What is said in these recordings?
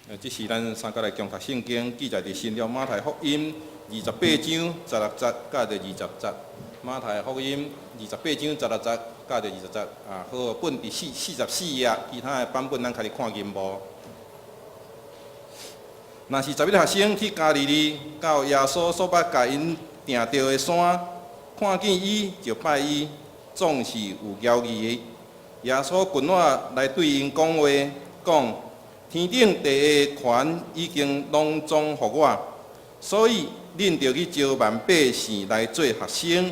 這是咱三個來共讀聖經，記載佇新約馬太福音二十八章十六節佮著二十節。馬太福音二十八章十六節佮著二十節。啊，和合本佇44頁，其他的版本咱家己看銀幕。若是十一個學生去加利利，到耶穌所捌共𪜶訂著的山，看見伊就拜伊，總是有猶疑的。耶穌近來來對𪜶講話，講：天頂地下的權已經攏總予我，所以恁著去招萬百姓來做學生，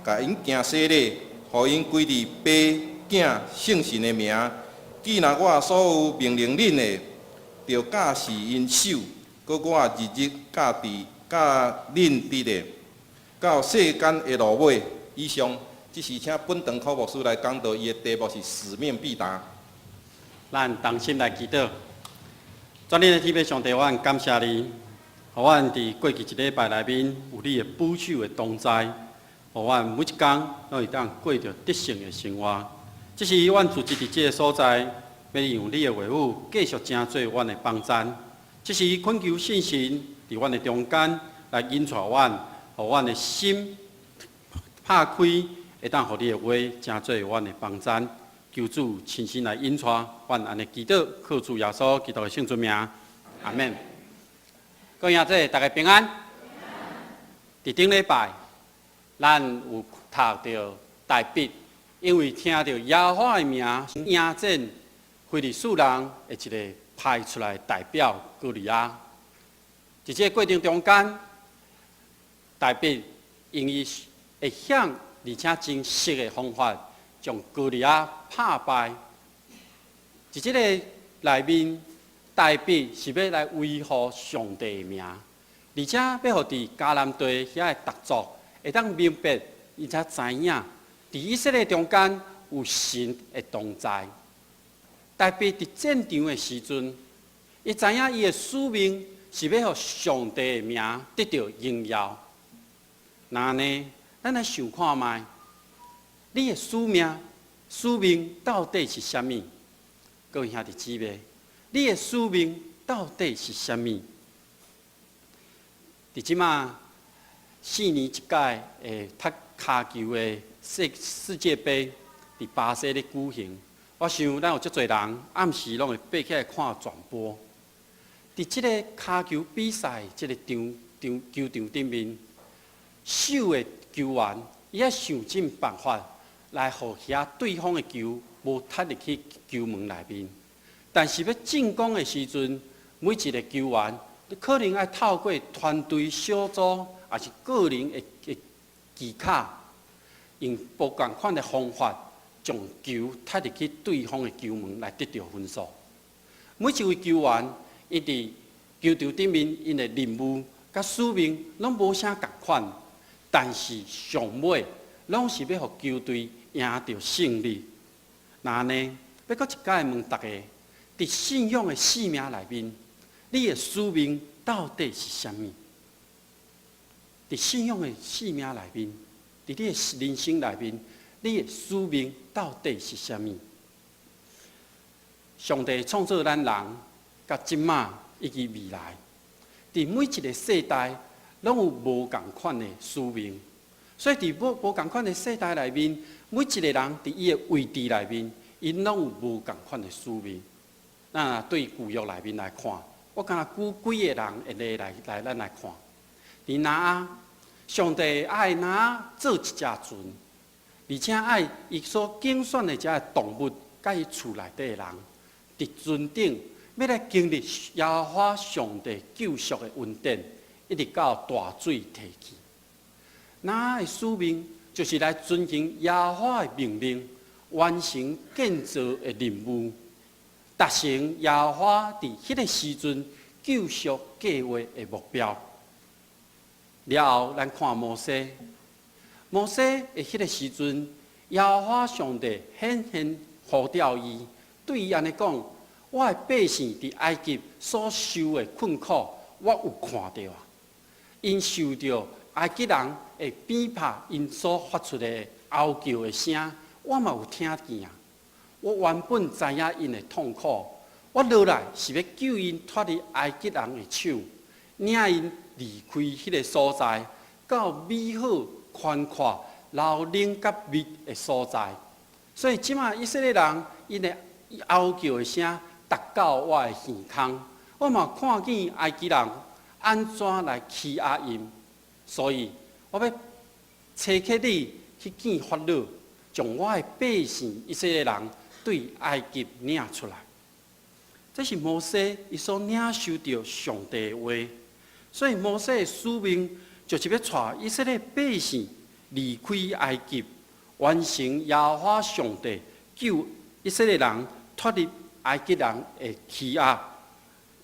共𪜶行洗禮，予𪜶歸佇父、囝、聖神的名，記捺我所有命令恁的，著教示𪜶守。閣我日日佮恁佇咧，到世間的落尾。以上，這是請本堂柯牧師來講道，伊的題目是使命必達。咱同心來祈禱。全能的天父上帝，我感謝你，予阮佇過去一禮拜內面有你的保守的同在，予阮每一工攏會當過著得勝的生活。這時阮聚集佇這个所在，欲用你的話語繼續成做阮的幫贊。這時懇求聖神佇阮的中間來引帶阮，予阮的心拍開，會當予你的話成做阮的幫贊。求主親身來引帶，阮按呢祈禱，靠主耶穌基督的聖尊名，阿們。各位兄弟，大家平安。佇頂禮拜，咱有讀著大衛，因為聽著耶和華的名，迎戰非利士人的一个派出來代表歌利亞。佇這个過程中間，大衛用伊會曉而且真熟的方法，將歌利亞拍敗。佇這个內面，大衛是欲來維護上帝的名，而且欲予佇迦南地遐的逐族會當明白，而且知影，佇以色列中間有神的同在。大衛佇戰場的時陣，伊知影伊的使命是欲予上帝的名得著榮耀。那按呢，咱來想看覓，你的使命、使命到底是啥物？各位兄弟姊妹，你的使命到底是啥物？佇這馬4年一屆的踢跤球的世界盃，佇巴西咧舉行。我想咱有足濟人暗時攏會爬起來看轉播。佇這个跤球比賽這个球場頂面，守的球員伊愛想盡辦法來予遐對方的球無踢入去球門內面。但是欲進攻的時陣，每一个球員可能愛透過團隊小組，抑是個人的技巧，用無仝款的方法，將球踢入去對方的球門來得著分數。每一位球員，伊佇球場頂面，𪜶的任務佮使命攏無啥仝款，但是上尾攏是欲予球隊贏著勝利。那按呢，欲閣一擺問大家，佇信仰的生命內面，你的使命到底是啥物？佇信仰的生命內面，佇你的人生內面，你的使命到底是啥物？上帝創造咱人，佮這馬以及未來，佇每一个世代，攏有無仝款的使命。所以，佇無仝款的世代內面，每一个人佇伊的位置內面，𪜶攏有無仝款的使命。咱對舊約內面來看，我敢若舉幾个人的例來咱來看。佇挪亞，上帝愛挪亞做一隻船，而且愛伊所揀選的這个動物，佮伊厝內底的人，佇船頂欲來經歷耶和華上帝救贖的恩典，一直到大水退去。挪亞的使命就是來遵行耶和華的命令，完成建造的任務，達成耶和華佇彼个時陣救贖計劃的目標。了後，咱看摩西，摩西的彼个時陣，耶和華上帝顯現呼召伊，對伊按呢講：我的百姓佇埃及所受的困苦，我有看著啊！𪜶受著埃及人的鞭拍，𪜶所發出的哀叫的聲，我嘛有聽見啊！我原本知影𪜶的痛苦，我落來是欲救𪜶脫離埃及人的手，領𪜶離開彼个所在，到美好寬闊、流奶佮蜜的所在。所以這馬以色列人𪜶的哀叫的聲達到我的耳空，我嘛看見埃及人按怎來欺壓𪜶，所以我欲差遣你去見法老，將我的百姓以色列人對埃及領出來。這是摩西伊所領受著上帝的話，所以摩西的使命就是欲帶以色列百姓離開埃及，完成耶和華上帝救以色列人脫離埃及人的欺壓，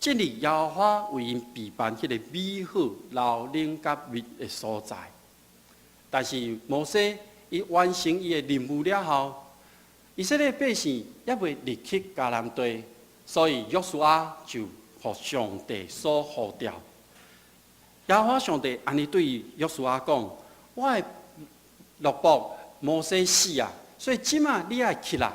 進入耶和華為𪜶備辦彼个美好流奶佮蜜的所在。但是摩西伊完成伊的任務了後，以色列百姓猶未入去迦南地。所以約書亞就予上帝所呼召。耶和華上帝按呢對約書亞講：我的奴僕摩西死啊，所以這馬你愛起來，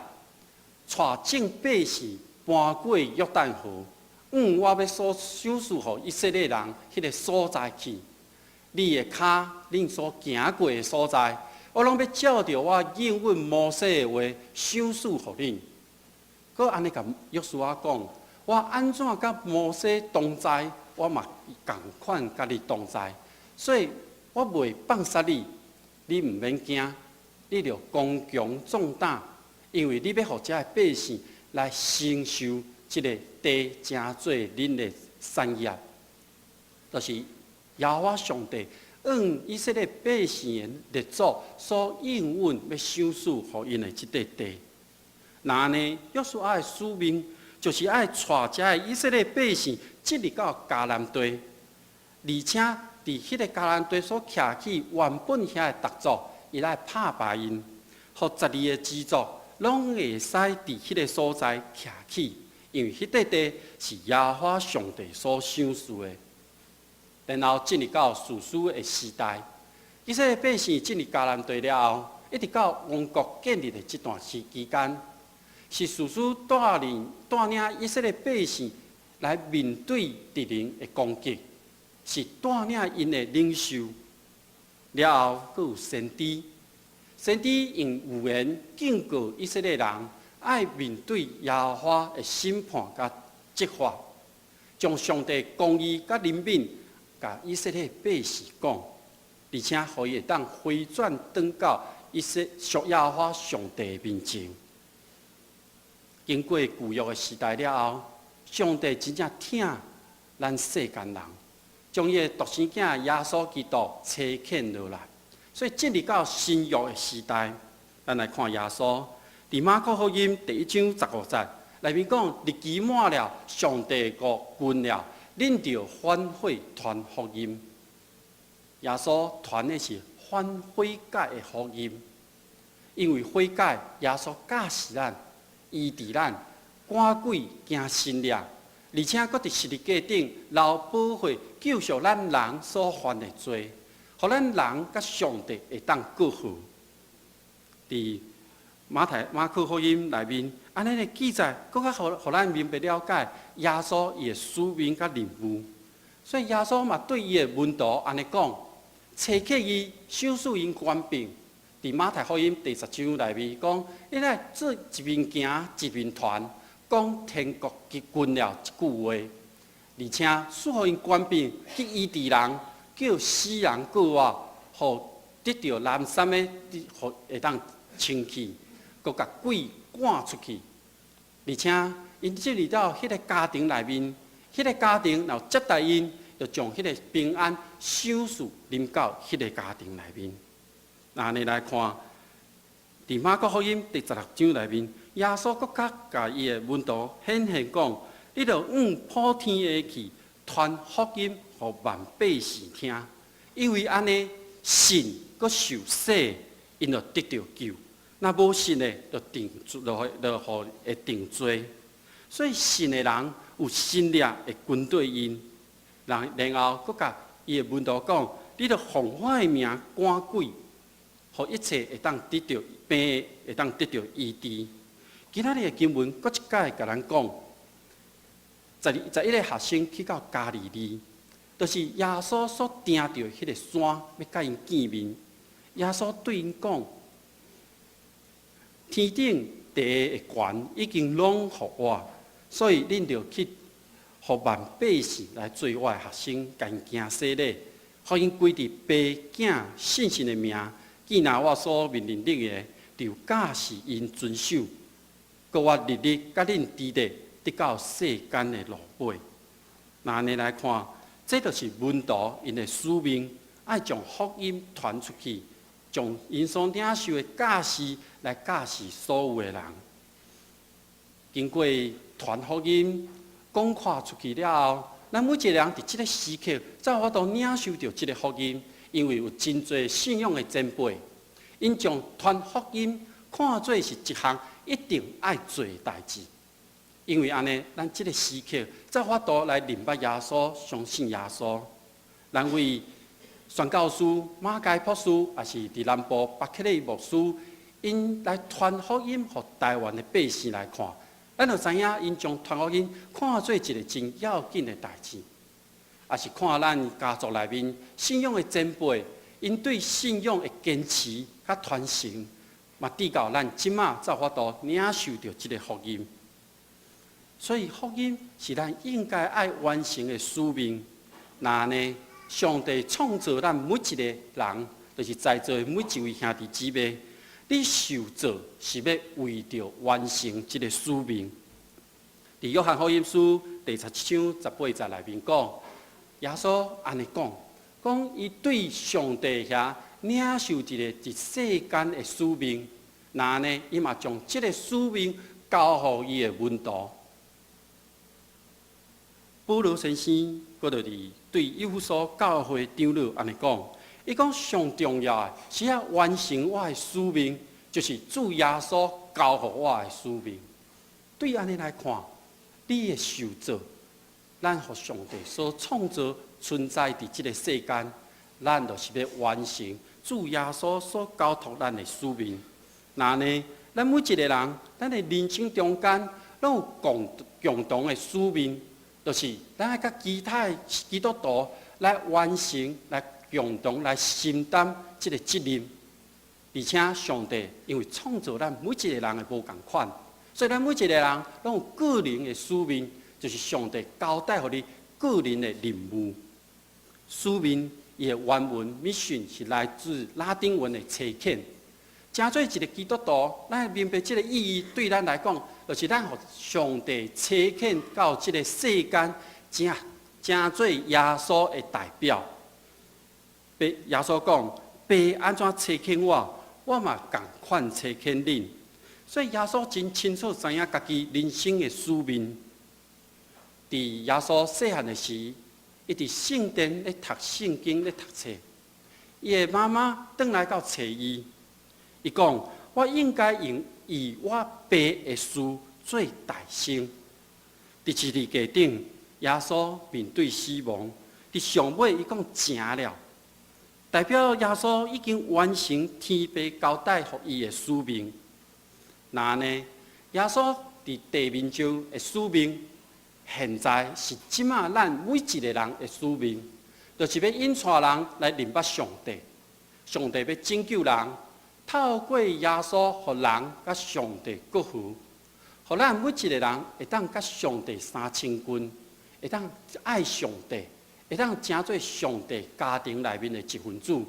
帶眾百姓搬過約旦河，往我欲所賞賜予以色列人彼个所在去。你的跤，恁所行過的所在，我攏欲照著我應允摩西的話賞賜予恁。閣按呢共約書亞講：我按怎佮摩西同在，我嘛仝款佮你同在，所以我袂放殺你，你毋免驚，你著剛強壯膽，因為你欲予遮的百姓來承受這个地，成做恁的產業，就是耶和華上帝按以色列百姓的列祖所應允欲賞賜予𪜶的這塊地。那按呢，約書亞的使命就是愛帶遮的以色列百姓進入到迦南地，而且佇彼个迦南地所徛起原本遐的族族，伊來拍敗𪜶，予12个支族攏會使佇彼个所在徛起，因為彼塊地是耶和華上帝所賞賜的。然後進入到士師的時代，以色列百姓進入迦南地了後，一直到王國建立的這段時期間，是士師帶領以色列百姓來面對敵人的攻擊，是帶領𪜶的領袖。了後，閣有先知，先知用預言警告以色列人，愛面對耶和華的審判佮責罰，將上帝公義佮憐憫，共以色列百姓講，而且予伊會當回轉轉到以色列耶和華上帝面前。經過舊約的時代了後，上帝真正疼咱世間人，將伊的獨生囝耶穌基督差遣落來。所以進入到新約的時代，咱來看耶穌佇馬可福音第1章15節內面講：日期滿了，上帝國近了，恁著反悔傳福音。耶穌傳的是反悔改的福音，因為悔改，耶穌教示咱，醫治咱，趕鬼行神蹟，而且閣佇十字架頂流寶血救贖咱人所犯的罪，予咱人佮上帝會當和好。佇馬太、馬可福音內面，按呢的記載，閣較予咱明白了解耶穌伊的使命佮任務。所以耶穌嘛對伊的門徒按呢講：差遣伊賞賜𪜶權柄。佇馬太福音第10章內面講，你來做一面行，一面傳，講天國近了這句話，而且賜予𪜶權柄去醫治人，叫死人過活，予得著藍衫的，予會當清氣，閣共鬼趕出去。而且𪜶進入到彼个家庭內面，彼个家庭若接待𪜶，就將彼个平安賞賜臨到彼个家庭內面。按呢來看，佇馬可福音第16章內面，耶穌閣較共伊的門徒顯現講：你著往普天下去，傳福音予萬百姓聽。因為按呢信閣受洗，𪜶就得著救；若無信的，就定就會就予會定罪。所以信的人有神力會跟隨𪜶，然後閣共伊的門徒講：你著奉我的名趕鬼，予一切會當得著病，會當得著醫治。今仔日的經文閣一擺共咱講， 12、11个學生去到加利利，就是耶穌所定著彼个山，欲佮𪜶見面。耶穌對𪜶講：天頂地的權已經攏予我，所以恁著去，予萬百姓來做我的學生，共𪜶行洗禮，予𪜶歸佇父囝聖神的名，記拿我所命令恁的，就教示𪜶遵守。閣我日日佮恁佇咧，直到世間的落尾。若按呢來看，這就是門徒𪜶的使命，愛將福音傳出去，將𪜶所領受的教示來教示所有的人。經過傳福音廣闊出去了後，咱每一個人佇這个時刻，才有法度領受著這个福音，因為有真濟信仰的前輩，𪜶將傳福音看做是一項一定愛做的代誌。因為按呢，咱這个時刻才有法度來認捌耶穌，相信耶穌。咱為宣教師馬偕博士，抑是佇南部巴克利牧師，𪜶來傳福音予台灣的百姓來看，咱就知影𪜶將傳福音看做一个真要緊的代誌。抑是看咱家族內面信仰的前輩，𪜶對信仰的堅持佮傳承，嘛直到咱這馬才有法度領受著這个福音。所以福音是咱應該愛完成的使命。若按呢，上帝創造咱每一個人，就是在座的每一位兄弟姊妹，你受造是欲為著完成這个使命。佇約翰福音書第17章18節內面講，耶穌按呢講，講伊對上帝遐領受一个佇世間的使命，若按呢，伊嘛將這个使命交予伊的門徒。保羅先生閣著佇對以弗所教會長老按呢講，伊講上重要的是欲完成我的使命，就是主耶穌交予我的使命。對按呢來看，你的受造，咱予上帝所創造存在佇這个世間，咱就是欲完成主耶穌所交託咱的使命。若按呢，咱每一个人，咱的人生中間，攏有共共同的使命。就是咱愛佮其他的基督徒來完成、來共同來承擔這个責任。而且上帝因為創造咱每一个人的無仝款，所以咱每一个人攏有個人的使命，就是上帝交代予你個人的任務。使命伊的原文 mission 是來自拉丁文的差遣。成做一个基督徒，咱明白這个意義，對咱來講，就是咱予上帝差遣到這个世間，成成做耶穌的代表。爸耶穌講：爸按怎差遣我，我嘛仝款差遣恁。所以耶穌真清楚知影家己人生的使命。佇耶穌細漢的時，伊佇聖殿咧讀聖經咧讀冊，伊的媽媽轉來到揣伊。伊講：我應該用以我爸的事做代先。佇十字架頂，耶穌面對死亡，佇上尾伊講成了，代表耶穌已經完成天父交代予伊的使命。若按呢，耶穌佇地面上的使命，現在是這馬咱每一个人的使命，就是欲引帶人來認捌上帝。上帝欲拯救人，透過耶穌，予人佮上帝割和，予咱每一个人會當佮上帝相親近，會當愛上帝，會當成做上帝家庭內面的一份子。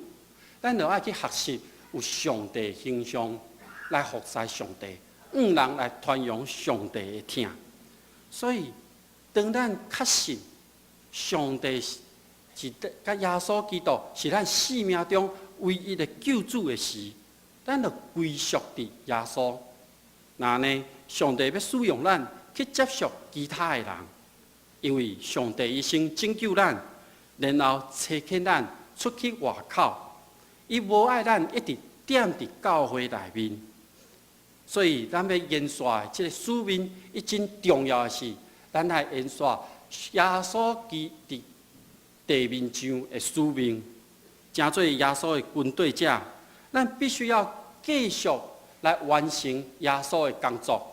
咱著愛去學習有上帝形象來服侍上帝，向人來傳揚上帝的疼。所以，當咱確信上帝是佮耶穌基督是咱生命中唯一的救主的時，咱就歸屬佇耶穌。若按呢，上帝欲使用咱去接觸其他的人，因為上帝伊先拯救咱，然後差遣咱出去外口。伊無愛咱一直踮佇教會內面，所以咱欲延續的這个使命，伊真重要的是，咱愛延續耶穌基督佇地面上的使命，成做耶穌的跟隨者，咱必須要繼續來完成耶穌的工作。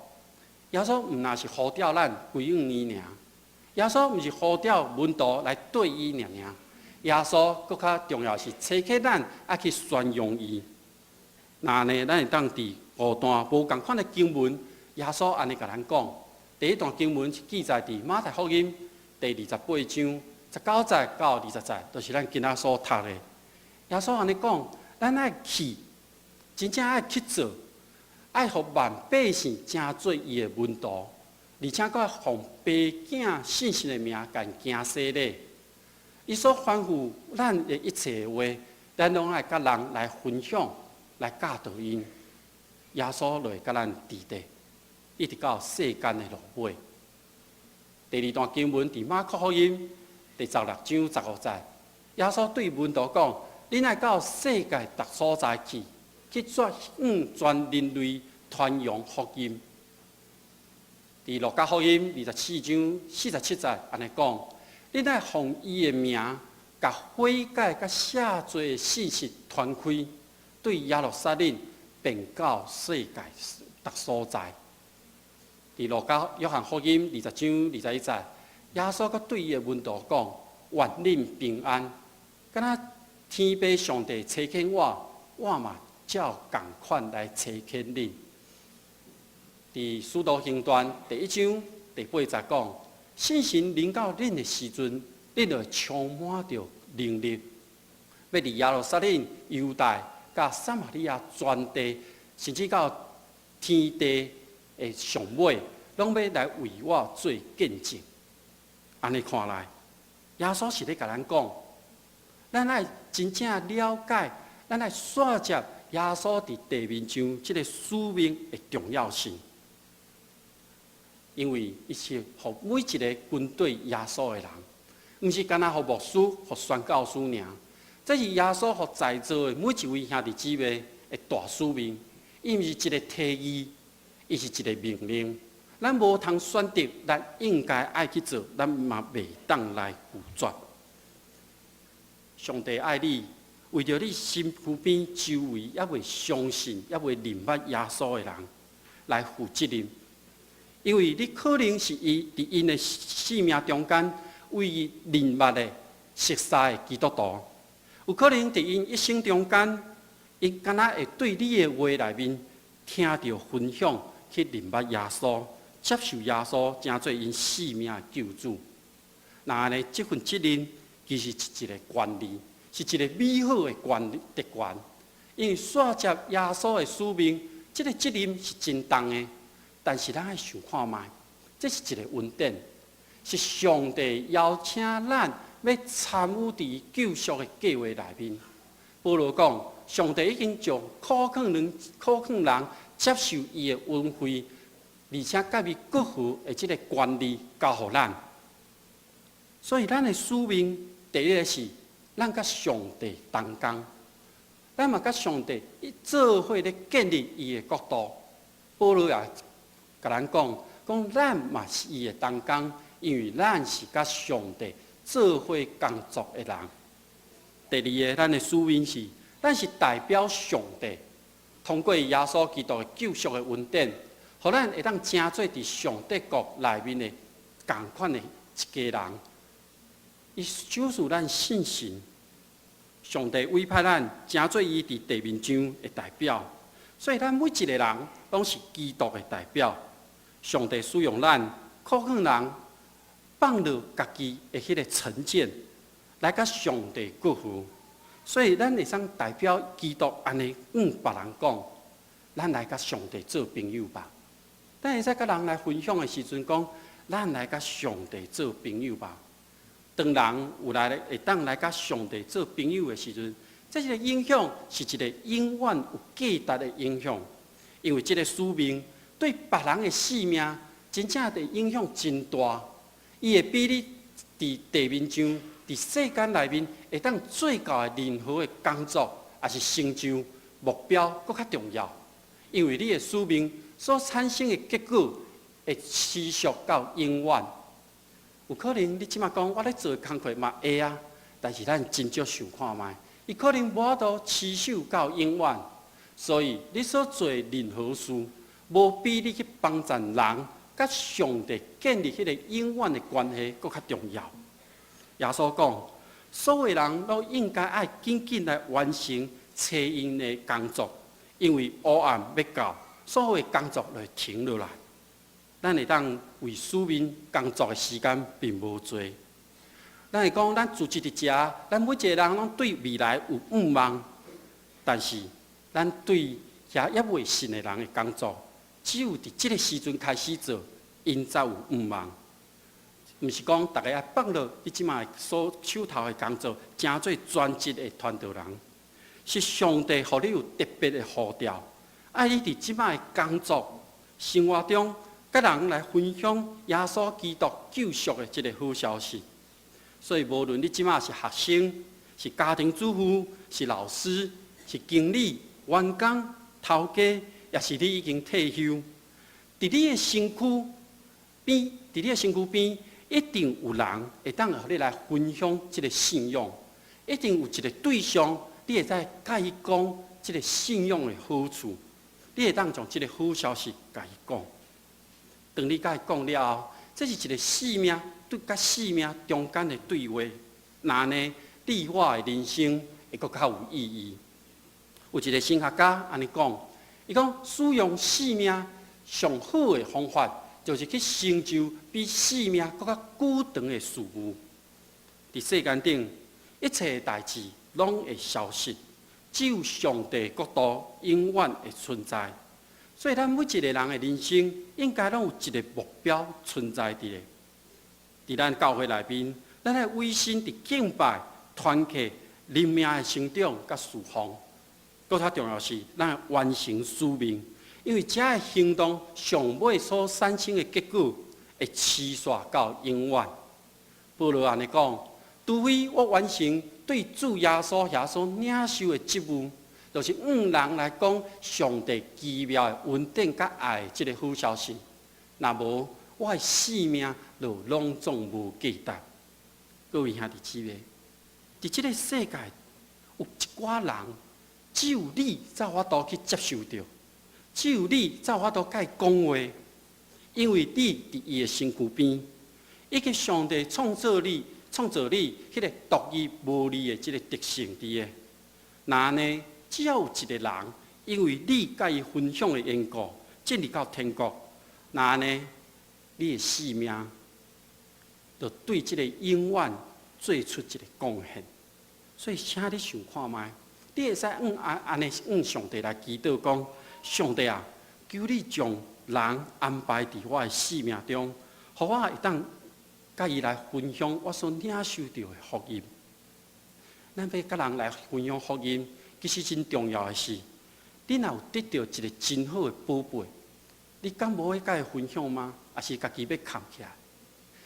耶穌毋但是呼召咱歸向伊爾，耶穌毋是呼召門徒來綴伊爾爾，耶穌閣較重要是差遣咱愛去宣揚伊。若按呢，咱會當佇五段無仝款的經文，耶穌按呢共咱講。第一段經文是記載佇馬太福音第28章19節到20節，都是咱今仔所讀的。耶穌按呢講，咱愛去，真正愛去做，愛予萬百姓成做伊的門徒，而且閣奉爸囝聖神的名共𪜶行洗禮。伊所吩咐咱的一切的話，咱攏愛佮人來分享，來教導𪜶。耶穌就會佮咱佇咧，一直到世間的落尾。第二段經文佇馬可福音第16章15節，耶穌對門徒講：恁愛到世界逐所在去，去轉向全人類傳揚福音。佇路加福音24章47節按呢講：恁愛奉伊的名，共悔改佮赦罪的信息傳開，對耶路撒冷，遍到世界逐所在。佇路加約翰福音20章21節，耶穌閣對伊的門徒講：願恁平安。敢若天父上帝差遣我，我嘛照仝款來差遣恁。佇使徒行傳第1章第8節講：聖神臨到恁的時陣，恁就會充滿著能力，欲佇耶路撒冷、猶大、佮撒瑪利亞全地，甚至到天地的上尾，攏欲來為我做見證。按呢看來，耶穌是咧共咱講，咱愛真正了解，咱愛紲接耶穌佇地面上這个使命的重要性。因為伊是予每一个跟隨耶穌的人，毋是干焦予牧師、予宣教師爾。這是耶穌予在座的每一位兄弟姊妹的大使命。伊毋是一个提議，伊是一个命令。咱無通選擇，咱應該愛去做，咱嘛袂當來拒絕。上帝愛你，為著你身軀邊周圍猶未相信、猶未認捌耶穌的人來負責任，因為你可能是伊佇𪜶的生命中間唯一認捌的、熟似的基督徒，有可能佇𪜶一生中間，𪜶敢若會對你的話內面聽著分享，去認捌耶穌，接受耶穌，成做𪜶生命的救主。若按呢，這份責任其實是一个權利，是一个美好的權利特權。因為紲接耶穌的使命，這个責任是真重的。但是咱愛想看覓，這是一个恩典，是上帝邀請咱欲參與佇救贖的計劃內面。保羅講，上帝已經將苦勸人、苦勸人接受伊的恩惠，而且佮伊結合的這个權利交予咱。所以，咱的使命第一个是，咱佮上帝同工，咱嘛佮上帝做伙咧建立伊的國度。保羅也共咱講，講咱嘛是伊的同工，因為咱是佮上帝做伙工作的人。第二个，咱的使命是，咱是代表上帝，通過耶穌基督的救贖的恩典，予咱會當成做佇上帝國內面的仝款的一家人。伊賞賜咱信心，上帝委派咱成做伊佇地面上的代表，所以咱每一个人攏是基督的代表。上帝使用咱，苦勸人放落家己的彼个成見，來佮上帝結合。所以咱會使代表基督按呢向別人講，咱來佮上帝做朋友吧。咱會使佮人來分享的時陣講，咱來佮上帝做朋友吧。當人有來會當來佮上帝做朋友的時陣，這個影響是一個永遠有價值的影響，因為這个使命對別人的生命真正的影響真大。伊會比你佇地面上、佇世間內面會當做到的任何的工作，抑是成就目標，閣較重要。因為你的使命所產生的結果會持續到永遠。有可能你這馬講，我咧做工課嘛會啊，但是咱真少想看覓，伊可能無法度持續到永遠。所以你所做的任何事，無比你去幫贊人佮上帝建立彼个永遠的關係，閣較重要。耶穌講，所有人攏應該愛緊緊來完成冊𪜶的工作，因為黑暗欲到，所有的工作就會停落來。咱會當為使命工作的時間並無濟。咱會講，咱住佇遮，咱每一個人攏對未來有向望，但是咱對遐猶未信的人的工作，只有佇這个時陣開始做，𪜶才有向望。毋是講逐家愛放落你這馬所手頭的工作，成做專職的傳道人，是上帝予你有特別的呼召，愛你佇這馬的工作生活中，佮人來分享耶穌基督救贖的這个好消息。所以，無論你這馬是學生、是家庭主婦、是老師、是經理、員工、頭家，抑是你已經退休，佇你的身軀邊，佇你的身軀邊，一定有人會當予你來分享這个信仰，一定有一个對象，你會使共伊講這个信仰的好處，你會當將這个好消息共伊講。當你共伊講了後，這是一个生命對佮生命中間的對話。那按呢，你我的人生會閣較有意義。有一个神學家按呢講，伊講使用生命上好的方法，就是去成就比生命閣較久長的事物。佇世間頂，一切代誌攏會消失，只有上帝國度永遠會存在。所以，咱每一个人的人生，應該攏有一个目標存在佇咧。佇咱教會內面，咱愛委身佇敬拜、團契、靈命的成長佮事奉。閣較重要是，咱愛完成使命，因為這个行動上尾所產生的結果，會持續到永遠。保羅按呢講，除非我完成對主耶穌遐所領受的職務，就是向人來講上帝奇妙的恩典佮愛這个好消息，若無我的性命就攏總無價值。各位兄弟姊妹，佇這个世界有一寡人，只有你才有法度去接受著，只有你才有法度共伊講話，因為你佇伊的身軀邊，以及上帝創造你、創造你彼个獨一無二的這个特性佇咧。那按呢，只要有一个人，因為你共伊分享的緣故，進入到天國，那按呢，你的性命就對這个永遠做出一个貢獻。所以，請你想看覓，你會使向按按呢向上帝來祈禱講：上帝啊，求你將人安排佇我的生命中，予我會當共伊來分享我所領受著的福音。咱欲共人來分享福音，其實真重要的是，你若有得著一个真好的寶貝，你敢無欲共伊分享嗎？抑是家己欲崁起來？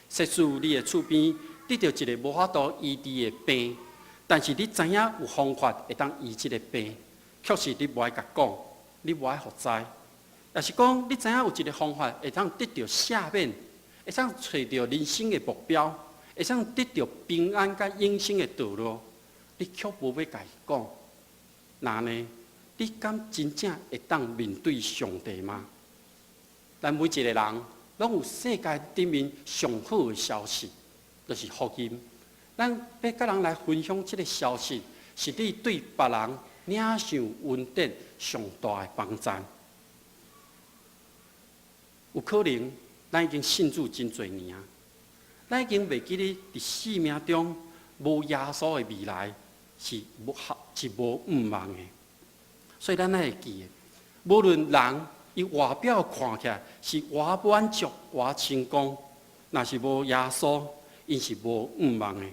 設使你的厝邊得著一个無法度醫治的病，但是你知影有方法會當醫這个病，卻是你無愛共講，你無愛予知。抑是講你知影有一个方法會當得著赦免，會當揣著人生的目標，會當得著平安佮永生的道路，你卻無欲共伊講。那按呢，你敢真正會當面對上帝嗎？咱每一个人攏有世界頂面上好的消息，就是福音。咱欲共人來分享這个消息，是你對別人領受恩典上大的幫贊。有可能咱已經信主真濟年啊，咱已經袂記得佇生命中無耶穌的未來是無是無向望的。所以咱愛會記得，無論人伊外表看起來是偌滿足、偌成功，若是無耶穌，𪜶是無向望的。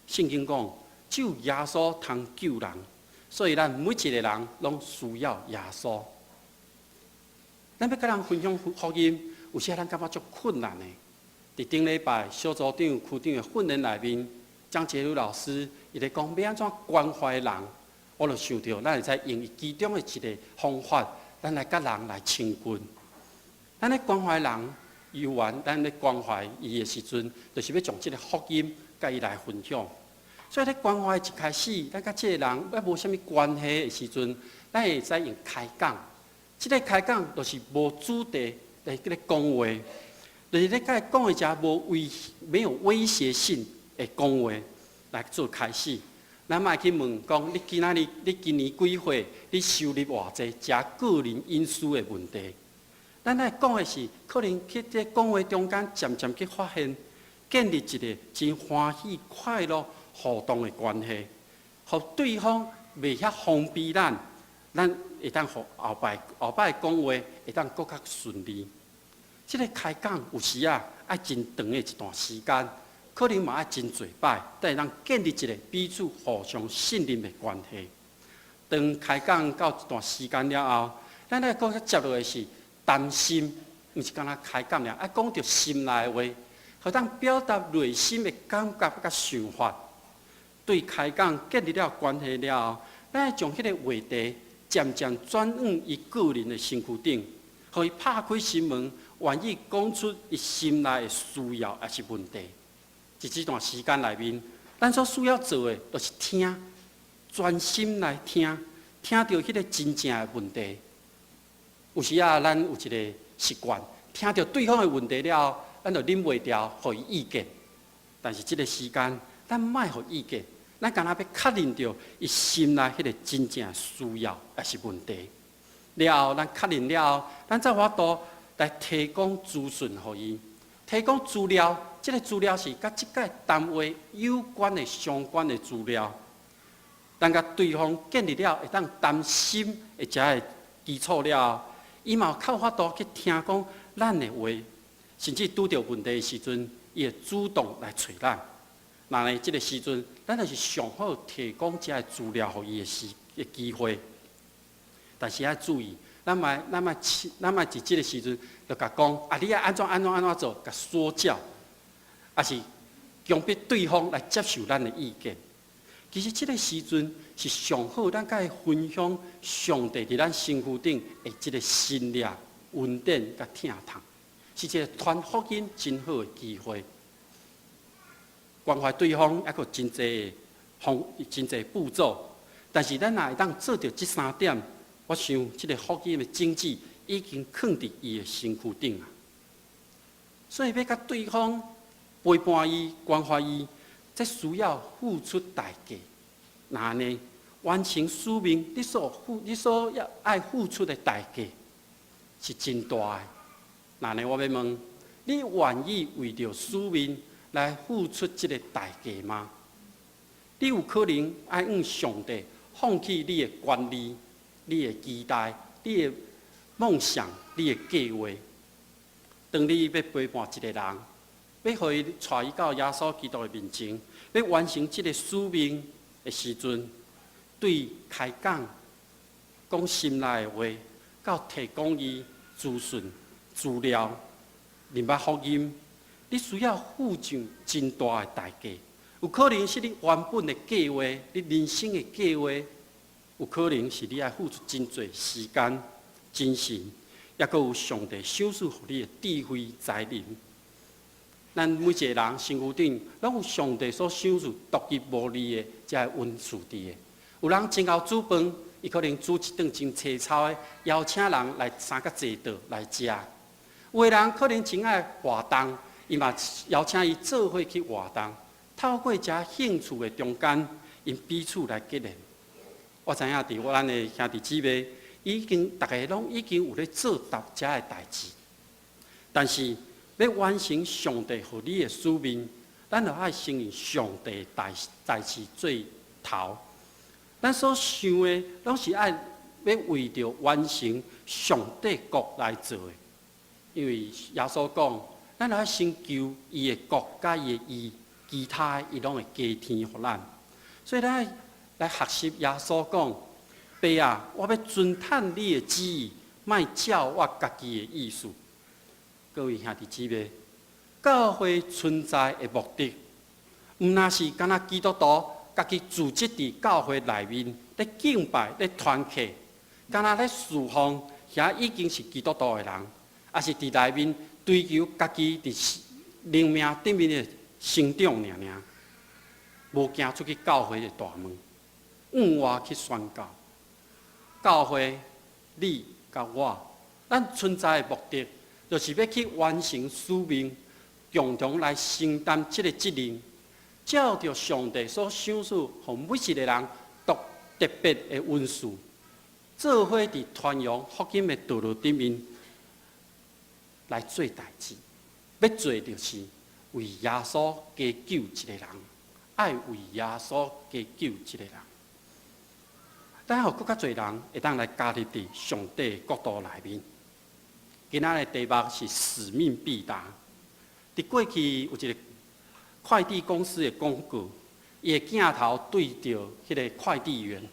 聖經講，只有耶穌通救人，所以咱每一个人攏需要耶穌。咱欲共人分享福音，有時咱感覺足困難的。佇頂禮拜小組長、區長的訓練內面，張傑魯老師伊咧講欲按怎關懷人，我就想著咱會使用伊其中的一个方法，咱來佮人來親近。咱咧關懷人，猶原咱咧關懷伊的時陣，就是欲將這个福音共伊來分享。所以咧關懷一開始，咱佮這个人猶無啥物關係的時陣，咱會使用開講。這个開講就是無主題來咧講話。就是咧共伊講一隻沒有威脅性的講話來做開始。咱莫去問講，你今仔日你今年幾歲？你收入偌濟？遮個人隱私的問題。咱愛講的是，可能去這講話中間，漸漸去發現，建立一個真歡喜、快樂互動的關係，予對方袂遐防備咱，咱會當予後擺後擺講話會當閣較順利。這個開講有時啊，愛真長的一段時間，可能嘛愛真濟擺，才會當建立一個彼此互相信任的關係。當開講到一段時間了後，咱愛閣接落來是談心，毋是干焦開講爾，愛講著心內話，予當表達內心的感覺佮想法。對開講建立了關係了後，咱愛將彼个話題漸漸轉往伊個人的身軀頂，予伊拍開心門，願意講出伊心內的需要抑是問題。佇這段時間內面，咱所需要做的，就是聽，專心來聽，聽著彼个真正的問題。有時啊，咱有一個習慣，聽著對方的問題了後，咱就忍袂牢，予伊意見。但是這个時間，咱莫予意見，咱干焦欲確認著伊心內彼个真正的需要，抑是問題。了後，咱確認了後，咱才有法度來提供資訊予伊，提供資料。這个資料是佮這擺談話有關的相關的資料。咱共對方建立了會當談心的這个基礎了後，伊嘛有較有法度去聽講咱的話，甚至拄著問題的時陣，伊會主動來揣咱。那呢，這个時陣，咱就是上好提供這个資料予伊的時的機會。但是愛注意，咱莫佇這个時陣就共講啊，你愛按怎按怎按怎做，共說教，抑是強迫對方來接受咱的意見。其實這个時陣是上好，咱共伊分享上帝佇咱身軀頂的這个神力、恩典佮疼痛，是一個傳福音真好的機會。關懷對方，猶閣真濟方、真濟步驟，但是咱若會當做著這三點，我想這个福音的種子已經囥佇伊的身軀頂啊。所以欲共對方陪伴伊、關懷伊，這需要付出代價。若按呢，完成使命，你所要愛付出的代價是真大的。若按呢，我欲問，你願意為著使命來付出這个代價嗎？你有可能愛向上帝放棄你的權利、你的期待、你的夢想、你的計劃。當你欲陪伴一個人，欲予伊帶伊到耶穌基督的面前，欲完成這个使命的時陣，對開講、講心內的話，到提供伊資訊、資料、明白福音，你需要付上真大的代價。有可能是你原本的計劃，你人生的計劃，有可能是你愛付出真濟時間、精神，抑閣有上帝賞賜予你的智慧才能。咱每一個人身軀頂，攏有上帝所賞賜獨一無二的這个恩賜佇的。有人真𠢕煮飯，伊可能煮一頓真粗糙的，邀請人來三較濟桌來食。有的人可能真愛活動，伊嘛邀請伊做伙去活動。透過這興趣的中間，𪜶彼此來結連。我知影佇我咱的兄弟姊妹，已經逐家攏已經有咧做沓這个代誌。但是欲完成上帝予你的使命，咱著愛先用上帝代代誌做頭。咱所想的，攏是愛欲為著完成上帝國來做的。因為耶穌講，咱著愛先求伊的國佮伊的義，其他的伊攏會加添予咱。所以咱愛來學習耶穌講：爸啊，我欲遵趁你的旨意，莫照我家己的意思。各位兄弟姊妹，教會存在的目的，毋但是干焦基督徒家己組織佇教會內面咧敬拜、咧團契，干焦咧侍奉，遐已經是基督徒的人，抑是佇內面追求家己佇靈命頂面的成長爾爾，無行出去教會的大門，往外去宣告。教會，你佮我，咱存在的目的，就是欲去完成使命，共同來承擔這個責任，照著上帝所賞賜，予每一个人獨特別的恩賜，做伙佇傳揚福音的道路頂面來做代誌。欲做就是為耶穌加救一个人，愛為耶穌加救一个人。咱予閣較濟人會當來加入佇上帝的國度內面。今仔日的題目是使命必達。佇過去有一个快遞公司的廣告，伊的鏡頭對著彼个快遞員，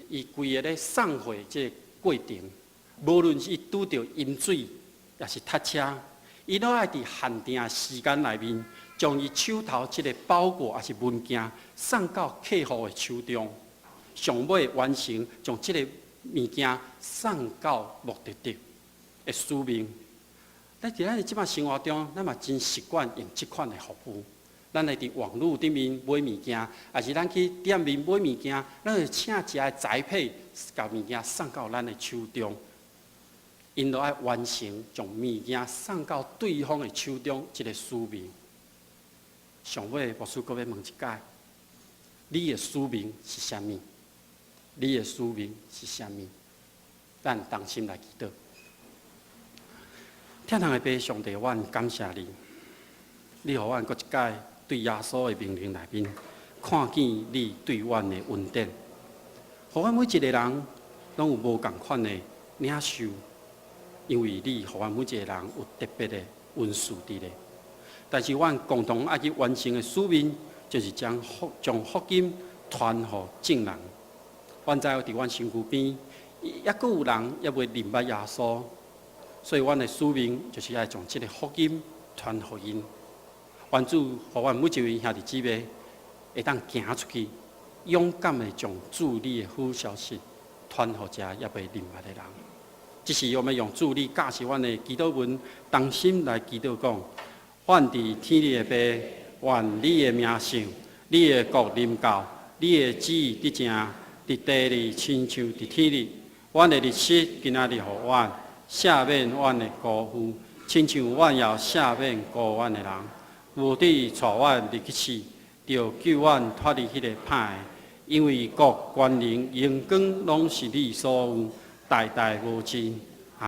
伊規个咧送貨這个過程，無論是伊拄著淹水，抑是塞車，伊攏愛佇限定的時間內面，將伊手頭這个包裹抑是文件送到客戶的手中，上尾完成將這个物件送到目的地的使命。咱佇咱的這擺生活中，咱嘛真習慣用這款的服務。咱會佇網路頂面買物件，抑是咱去店面買物件，咱會請一个宅配，共物件送到咱的手中。𪜶都愛完成將物件送到對方的手中這个使命。上尾牧師閣欲問一擺：你的使命是啥物？你的使命是啥物？咱同心來祈禱。天堂的父上帝，阮感謝你，你予阮閣一擺對耶穌的命令內面，看見你對阮的恩典，予阮每一个人攏有無仝款的領受，因為你予阮每一个人有特別的恩賜佇咧。但是阮共同愛去完成的使命，就是將福音傳予眾人。阮知影佇阮身軀邊，猶閣有人猶未認捌耶穌。所以，阮的使命就是愛將這个福音傳予𪜶。願主予阮每一位兄弟姊妹會當行出去，勇敢的將主你的好消息傳予這猶未認捌的人。這是我們用主你教示阮的祈禱文，同心來祈禱講：阮佇天裡的父，願你的名聖，你的國臨到，你的旨意得成，佇地裡親像佇天裡。阮的日食今仔日予阮，赦免阮的辜負，親像阮也赦免辜阮的人。毋得帶阮入去試，著救阮脫離彼个歹的。因為國、權能、榮光，攏是你所有，代代無盡。